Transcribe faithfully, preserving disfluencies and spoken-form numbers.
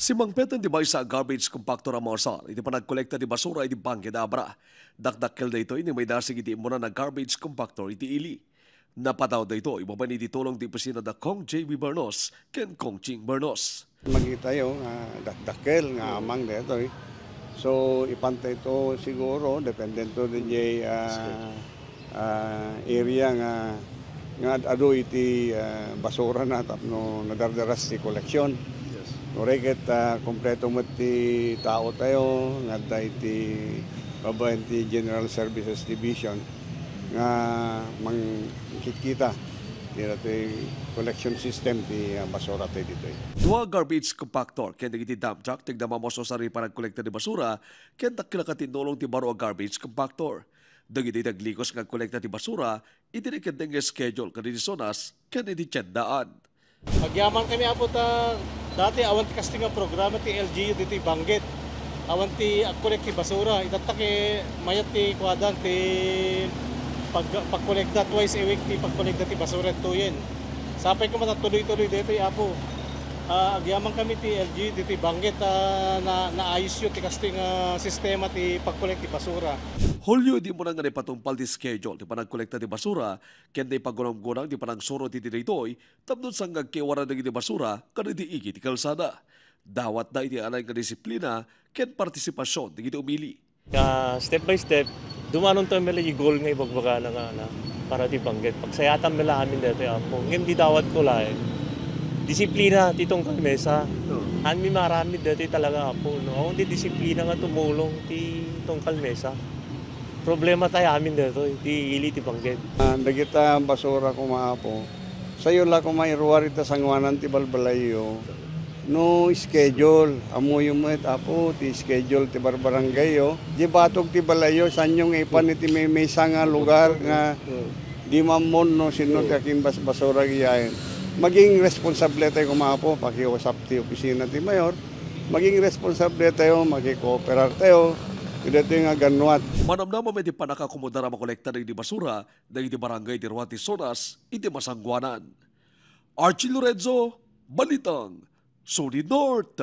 Simmangpeten ti maysa a garbage compactor a mausar iti panagkolekta ti basura iti Bangked Abra. Dakdakkel daytoy ni maidasig iti immunan a garbage compactor iti ili. Napadaw daytoy babaen iti tulong ti opisina da Cong J B Bernos ken Cong Ching Bernos. Makitayo nga dakdakkel nga amang daytoy. So, ipantay to siguro, depende to diay, ah, ah, area nga, nga ad-adu iti, ah, basura na tapno nadardaras ti koleksyon. Yes. Uray ket, ah, kompleto met ti tao tayo nga adda iti babaen ti General Services Division nga mangkitkita ti datoy collection system ti, ah, basura tayo ditoy. Dua garbage compactor ken dagiti dump truck ti agdama masusar iti panagkolekta ti basura ken dakkel a katinnulong ti baro a garbage compactor. Dagiti naglikos nga agkolekta ti basura, iti nagkeddeng nga schedule kadagiti zonas ken iti tiendaan. Agyaman kami, Apo, ta dati awan ti kastoy nga programa ti L G U ditoy Banggit. Awan ti agkolek ti basura. Itatta ket mayat ti kuadan ti pag-, pagkolekda twice a week ti pagkolekda ti basura ditoyen. Sapay koma ta tuloy-tuloy daytoy, Apo. Ah, agyaman kami ti L G U ditoy Banggit, ah, na, naayos yo ti kastoy nga sistema ti pagkolek ti basura. Hulyo idi umuna nga naipatungpal ti schedule ti panagkolekta ti basura ken naipagunamgunang ti panangsuro iti daytoy tapno saan nga agkiwara dagiti basura kadagiti igi ti kalsada. Dawatda iti anay nga disiplina ken partisipasion dagiti umili. Nga step by step, dumanon tayo mila iti goal nga ibagbagana nga, na, para ti Banggit. Pagsayaatan mila amin daytoy, Apo. Ngem ti dawat ko laeng, disiplina ti tungkal mesa. Oo. Haan mi maaramid daytoy talaga, Apo, no? Awan ti disiplina nga tumulong ti tungkal mesa. Problema tayo amin daytoy, ti ili ti Banggit. Ah, dagita basura koma, Apo. Sayo la koma iruar ita sanguanan ti balbalayyo. No schedule, ammoyo met, Apo, ti schedule ti barbarangayyo. Di batog ti balayyo, saanyo nga ipan iti may, maysa nga lugar nga di mammon no sino ti akinbasbasura idiayen. Maging responsable tayo koma, Apo, pakiusap ti opisina ti mayor. Maging responsable tayo, makikooperar tayo. Daytoy nga gannuat. Manamnama met ti pannakakomodar a makolekta dagiti basura dagiti barangay ti ruat ti zonas iti masanguanan. Archie Lorenzo, Balitang Solid North.